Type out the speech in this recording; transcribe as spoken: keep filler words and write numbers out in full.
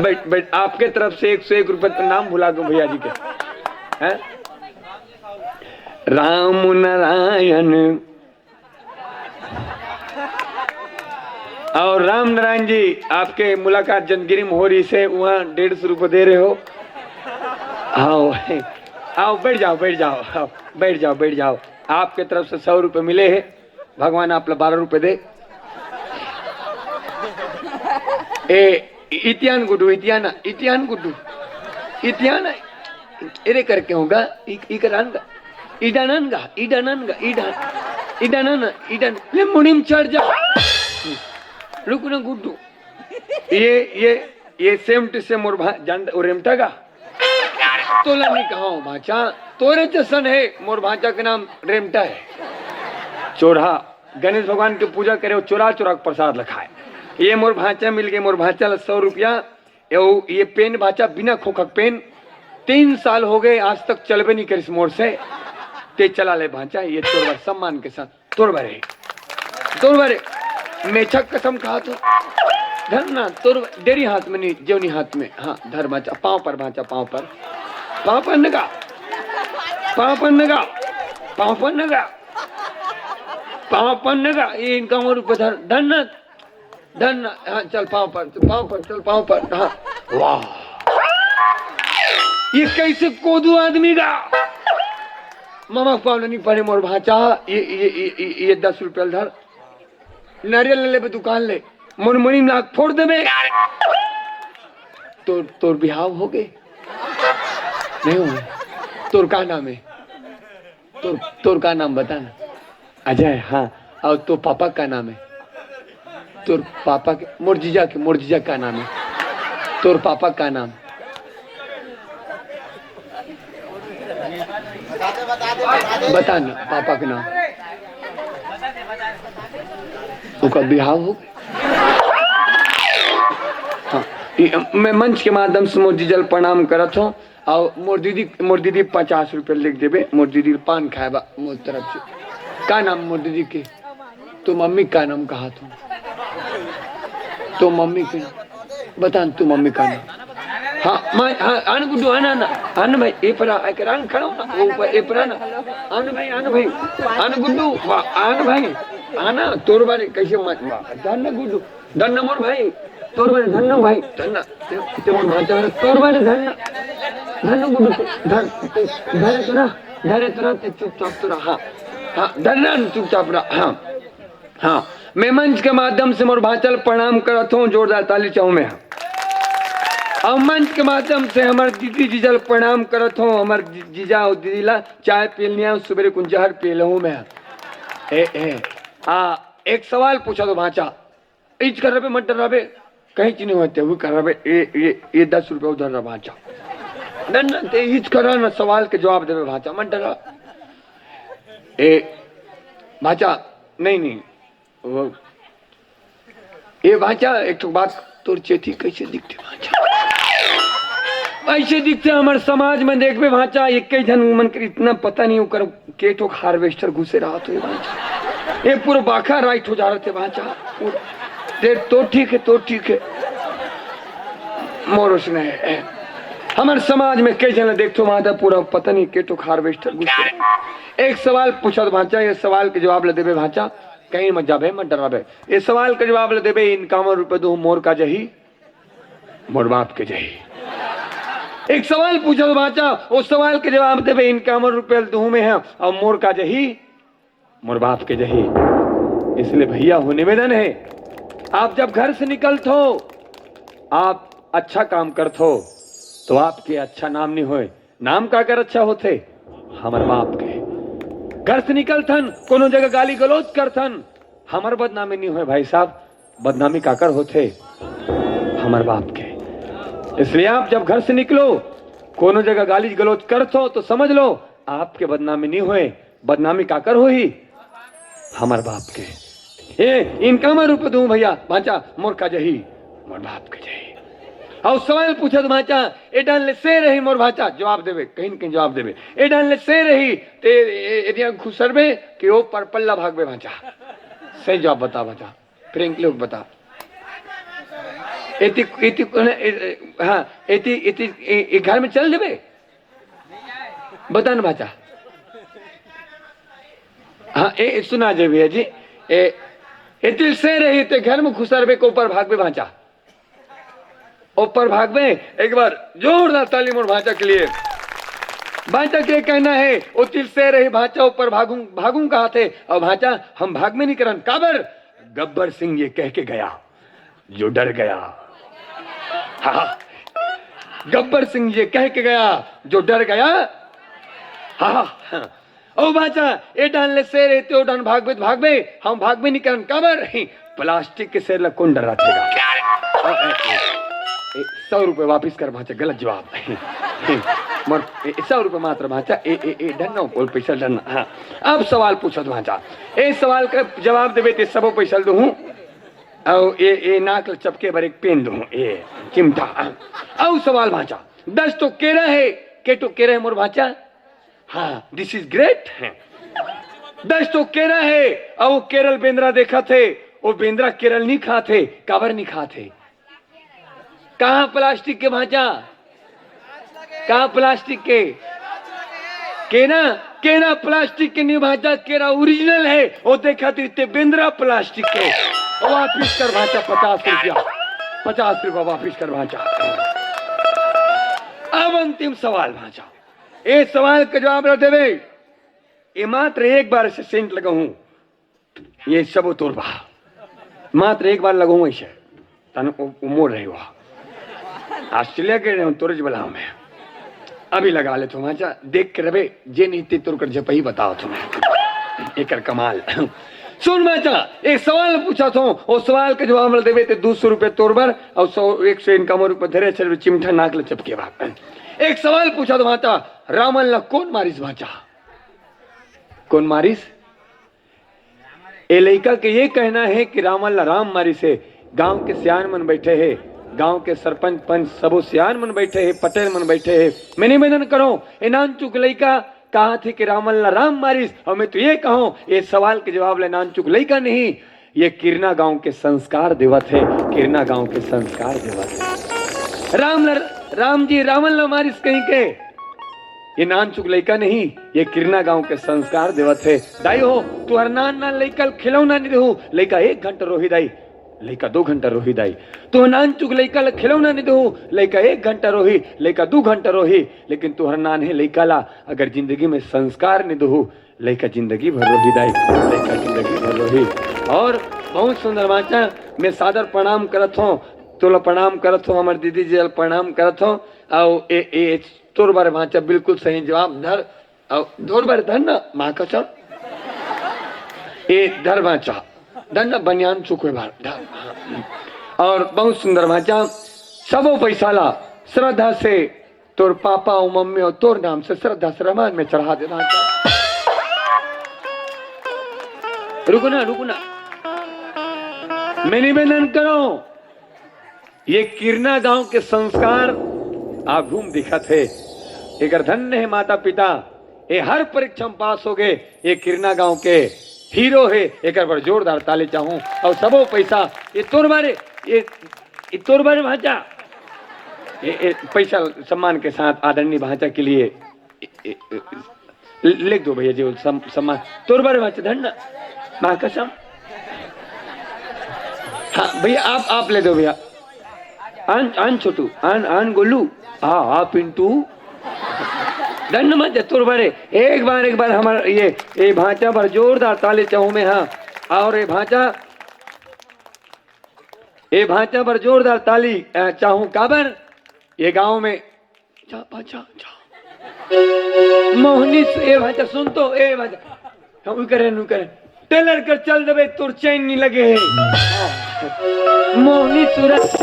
बैठ बैठ, आपके तरफ से एक सौ एक रुपए का नाम भुला गए भैया जी के। हैं? राम नारायण और राम नारायण जी, आपके मुलाकात जनगिरी में हो रही से, वहाँ डेढ़ सौ रुपये दे रहे हो। आओ, आओ, बैठ जाओ, बैठ जाओ, आओ, बैठ जाओ, बैठ जाओ। आपके तरफ से सौ रुपये मिले हैं, भगवान आप ला बारह रुपये दे। ए, इतियान गुड्डू, इतियाना, इतियान गुड्डू, इतियाना, एरे करके होगा, इ, इकरान गा, इडानन गा, इडानन गा, इडान, इडानन, इडान, ले मुड़िम चढ़ जा। रुक ना गुड्डू, ये, ये, ये same to same मोर भा-, जान, वो रेमटा गा। तोला नहीं कहा हूँ भाचा, तोरे जैसन है, मोर भाचा के नाम रेमटा है। चोरहा, गणेश भगवान के पूजा करे, वो चोरा चोरा के प्रसाद ला खाए। ये मोर भाचा मिल गए, मोर भाचा ला सौ रुपया, ये, ये पेन भाचा बिना खोखक पेन, तीन साल हो गए, आज तक चलबे नहीं करिस मोर से। ते चला ले भाचा, ये तोर बर सम्मान के साथ, तोर बर है, तोर बर है। मेछक कसम खात हो, धर ना, तोर डेरी हाथ में नहीं, जेवनी हाथ में, हाँ, धर भाचा, पाँव पर भाचा, पाँव पर, पाँव पर नगा, पाँव पर नगा, पाँव पर नगा, पाँव पर नगा, ये इनका और ऊपर धर, धर ना, धन, हाँ, चल पाँव पर, पाँव पर, चल पाँव पर, हाँ। वाह, ये कैसे कोदू आदमी का? मामा के पाँव नहीं पड़े मोर भाचा, ये, ये, ये, ये, ये दस रुपया धर, नारियल ले लेबे दुकान ले, मोर मणि नाक फोड़ देबे। तोर, तोर बिहाव हो गए? नहीं हो गए? तोर का नाम है? तोर, तोर का नाम बता ना। अजय, हाँ। और तोर पापा का नाम है? तोर पापा के, मोर जीजा के, मोर जीजा का नाम है? तोर पापा का नाम? बता ना, पापा के नाम। ओकर बिहाव हो गए। हाँ, ई, मैं मंच के माध्यम से मोर जीजा ल प्रणाम करत हूँ। और मोर दीदी, मोर दीदी पचास रुपया लिख देबे, मोर दीदी ल पान खाए बा मोर तरफ से। का नाम मोर दीदी के? तो मम्मी का नाम कहा तू? तो मम्मी के बता न, तू मम्मी का नाम। हाँ, मैं, हाँ, आन गुड्डू, आना, आना, आन भाई, ए पर आ, ए कर आन खड़ा हो ना, वो ऊपर, ए पर आना। आन भाई, आन भाई, आन गुड्डू, वाह, आन भाई, आना, तोर बारे कैसे मत, वाह, धन गुड्डू, धन मोर भाई, तोर बारे धन भाई, धन, ते, ते मोर भाई, तोर बारे धन, धन गुड्डू, धन, धन तोरा, धन तोरा, ते चुपचाप तोरा, हाँ, हाँ, धन चुपचाप रहा, हाँ। हाँ, मैं मंच के माध्यम से मोर भांचा ल प्रणाम करत हूँ, जोरदार ताली चाहूँ मैं। और मंच के माध्यम से हमर दीदी जीजा ल प्रणाम करत हूँ, हमर जी-, जीजा और दीदी ला चाय पिलनिया, सुबेरे कुन जहर पिलहूँ मैं। ए, ए, आ, एक सवाल पूछा तो भांचा, इच कर रहे मत डराबे, कहीं चीज नहीं होते, वो कर रहे ए, ये, ये दस रुपये उधर रहा भांचा। न, न, ते इच कर ना, सवाल के जवाब देवे भांचा, मत डरा। ए, भांचा, नहीं, नहीं, वो, ए भांचा, एक ठो बात, तोर चेथी कैसे दिखते भांचा? ऐसे दिखते हमर समाज में, देखबे भांचा, एक कई झन मन कर इतना पता नहीं, ओकर के ठो हार्वेस्टर घुसे रहा तो ये भांचा, ये पूरा बाखा राइट हो जा रहे थे भांचा। ते तो ठीक है, तो ठीक है, मोर उसने है। हमर समाज में कई झन देखथो भांचा, पूरा पता नहीं के ठो हार्वेस्टर घुसे। एक सवाल पूछा तो भांचा, ये सवाल के जवाब ले देबे भांचा, कहीं मत जाबे, मत डराबे। ये सवाल के जवाब ले देबे, इनकावन रुपये दूँ, मोर का जही, मोर बाप के जही। एक सवाल पूछो तो भांचा, वो सवाल के जवाब देबे, इनकावन रुपये दूँ मैं है, और मोर का जही, मोर बाप के जही। इसलिए भैया हो निवेदन है, आप जब घर से निकलथो, आप अच्छा काम करथो, तो आपके अच्छा नाम नहीं होए, नाम काकर अच्छा होथे? हमर बाप के। घर से निकलथन, कोनो जगह गाली गलौज करथन, हमर बदनामी नहीं होए भाई साहब, बदनामी काकर होथे? हमर बाप के। इसलिए आप जब घर से निकलो, कोनो जगह गाली गलौज करथो तो समझ लो आपके बदनामी नहीं होए, बदनामी काकर होही? हमर बाप के। ए, इनकावन रुपये दूँ भैया, भांचा, मोर का जही, मोर बाप के जही। और सवाल पूछत भांचा, ए डाल ले से रही मोर भांचा, जवाब देबे, कहीं न कहीं जवाब देबे। ए डाल ले से रही, ते ए, ए, एरिया घुसरबे कि ओ पर पल्ला भागबे भांचा? सही जवाब बता भांचा, फ्रेंकली होके बता। एती, एती, कोन है? ए, ए, हाँ, एती, एती, ए, ए, घर में चल देबे? बता ना भांचा। हाँ, ए, ए, सुना जे भैया जी, ए, एती से रही ते घर में घुसरबे को ऊपर भागबे भांचा। ऊपर भागबे, एक बार जोरदार ताली मोर भांचा के लिए। भांचा के कहना है, ओ तिल से रही भांचा ऊपर भागूं, भागूं कहा थे, और भांचा हम भागबे नहीं करन, काबर? गब्बर सिंह ये कह के गया, जो डर गया। हाँ, गब्बर सिंह ये कह के गया, जो डर गया। हाँ, हाँ। ओ भांचा, ए डान ले शेर हे, ते ओ डान भागबे त भागबे, हम भागबे नहीं करन, काबर? प्लास्टिक के शेर ला कौन डराथे गा? ए, ए, ए, ए, सौ रुपये वापिस कर भांचा, गलत जवाब। मोर, ए, सौ रुपये मात्र भांचा, ए, ए, ए, डरना, बोल पैसा डरना। हाँ, अब सवाल पूछो भांचा, ए सवाल का जवाब देबे ते सबो पैसा ल दूहूं, अउ ए, ए नाक ल चपके बर एक पेन दूहूं, ए चिमटा। अउ सवाल भांचा, दस तो केरा है, के तो केरा है मोर भांचा? हाँ, this is great है। दस तो केरा है, अउ वो केरल बेंदरा देखा थे, वो बेंदरा केरल नहीं खा थे, काबर नहीं खा थे? कहाँ प्लास्टिक के भांचा? कहाँ प्लास्टिक के? केरा, केरा प्लास्टिक के नहीं भांचा, केरा ओरिजिनल है। वो देखा तो इतने बेंदरा प्लास्टिक के। वो वापिस कर भांचा पचास रुपया, पचास रुपया वापिस कर भांचा। अब अंतिम सवाल भांचा, ए सवाल के जवाब ला देबे, ए मात्र एक बार से सेंट लगाहूं, ये सबो तोर बा। मात्र एक बार लगाहूं ऐसे, तन उ-, उमोर रही हुआ। ऑस्ट्रेलिया के रहे हूं, तोरे ज बलाव में। अभी लगा ले तू भांचा, देख के रबे, जे नहीं ते तोर कर झपही बताओ तुम्हें। एकर कमाल। सुन भांचा, एक सवाल पूछा थो, ओ सवाल के जवाब ला देबे ते दो सौ रुपये तोर बर, और सौ, एक सौ इनका मोर ऊपर धरे, चल चिमटा नाक ले चपके बात। एक सवाल पूछा थो भांचा, रावण ला कौन मारिस भांचा? कौन मारिस? ए लइका के ये कहना है कि रावण ला राम मारिस हे। गांव के सियान मन बैठे हे, गांव के सरपंच पंच सबो सियान मन बैठे हे, पटेल मन बैठे हे। मैं निवेदन करो, ए नानचुक लइका कहा थे कि रावण ला राम मारिस, और मैं तो ये कहूं, ये सवाल के जवाब ले नानचुक लइका नहीं, ये किरना गांव के संस्कार देवत हे, किरना गांव के संस्कार देवत हे। राम ल-, राम जी रावण ल मारिस कहीं के, ये नानचुक लइका नहीं, ये किरना गांव के संस्कार देवत हे। दाई हो, तुहर नान नान लइका ल खिलौना नहीं देहू, लइका एक घंटा रोही दाई, लइका दो घंटा रोही दाई। तुहर नानचुक लइका ल खिलौना नहीं देहू, लइका एक घंटा रोही, लइका दो घंटा रोही, लेकिन तुहर नान हे लइका ला अगर जिंदगी में संस्कार नहीं देहू, लइका जिंदगी भर रोही दाई, लइका जिंदगी भर रोही। और बहुत सुंदर बाचा, मैं सादर प्रणाम करत हूँ, तोला प्रणाम करत हूँ, हमर दीदी जी ल प्रणाम करत हूँ। अउ ए, ए, तोर बारे बाचा बिल्कुल सही जवाब धर, अउ तोर बारे धर ना, माँ कसम। ए धर बाचा, धर ना, बनियान चुके बार धर। और बहुत सुंदर बाचा, सबो पैसा ला श्रद्धा से तोर पापा अउ मम्मी अउ तोर नाम से श्रद्धा से रमान में चढ़ा देना। रुको ना, रुको ना, मैं निवेदन करो, ये किरना गांव के संस्कार आघू म दिखत हे। एकर धन्य हे माता पिता, ये हर परीक्षा में पास हो गए। ये किरना गांव के हीरो हे, एकर बर जोरदार ताली चाहूं। अउ सबो पैसा ये तोर बारे, ये, ये तोर बारे भांचा, ये, ये पैसा सम्मान के साथ आदरणीय भांचा के लिए ए, ए, ए, ले दो भैया जी, वो सम-, सम्मान तोर बारे बात धन ना, माँ कसम। हाँ भैया, आप, आप ले दो भैया। आन, आन छोटू, आन, आन गोलू, हाँ, हाँ पिंटू। धन मत जा, तोर बारे। एक बार, एक बार हमार ये, ये भांचा बर जोरदार ताली चाहूँ मैं, हाँ। और ये भांचा, ये भांचा बर जोरदार ताली, अ, चाहूँ, काबर ये गांव में जा, बा, जा, जा। मोहनी सु-, ए भांचा, सुन तो, ए भांचा। हम उ करे, नु करे। टेलर कर चल देबे, तोर चैन नहीं लगे हे। मोहनी सूरत।